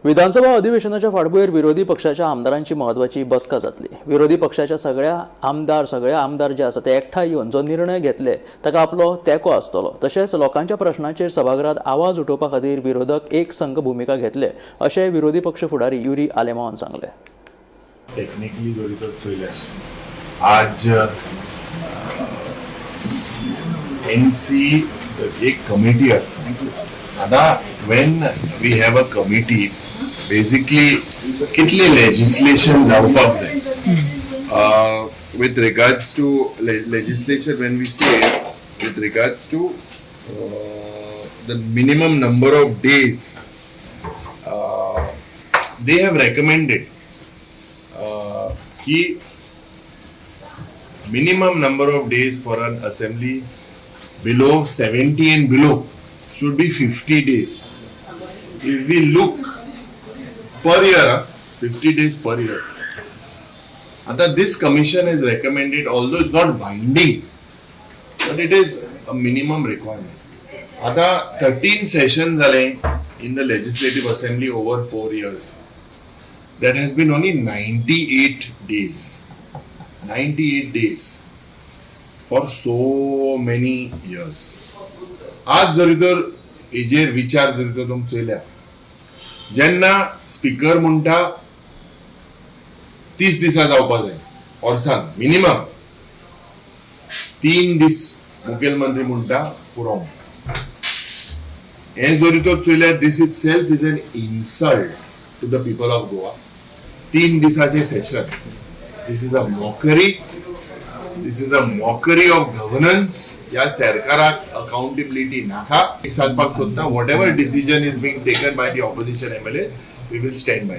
विधानसभा अधिवेशनाच्या फाटभुंयेर विरोधी पक्षाच्या आमदारांची म्हत्वाची बसका जातली. विरोधी पक्षाच्या सगळ्या आमदार सगळे आमदार जे आसा ते एकठांय येवन जो निर्णय घेतले ताका आपलो तेंको आसतलो. तशेंच लोकांच्या प्रश्नांचेर सभाघरात आवाज उठोवपा खातीर विरोधक एक संघ भुमिका घेतले अशें विरोधी पक्ष फुडारी युरी आलेमांवान सांगलें. टेक्निकली जरी तर चोयल्यार आज एन सी एक कमिटी आसता. आतां when we have a committee, basically कितले लेजिस्लेशन जावपाक जाय with regards to legislation, when we say with regards to the minimum number of days, they have recommended की minimum number of days for an assembly below 70 and below should be 50 days. If we look per year, 50 days per year. आता this commission has recommended, although it's not binding, but it is a minimum requirement. आता 13 session झाले in the legislative assembly over 4 years. That has been only 98 days. 98 days for so many years. आज जरी तर हेजेर विचार जरी तर तुमी चोयल्यार, जेन्ना स्पिकर म्हणटा 30 दिसां जावपा जाय वर्सान मिनिमम, 3 दीस मुखेलमंत्री म्हणटा पुरो. हें जरी तर चोयल्यार, this itself is an insult to the people of Goa. 3 दिसाचे session, this is a mockery. This is a mockery of governance. ह्या सरकाराक अकाउंटेबिलिटी नाका. एक सांगपाक सोदता, whatever decision is being taken by the opposition MLA, we will stand by.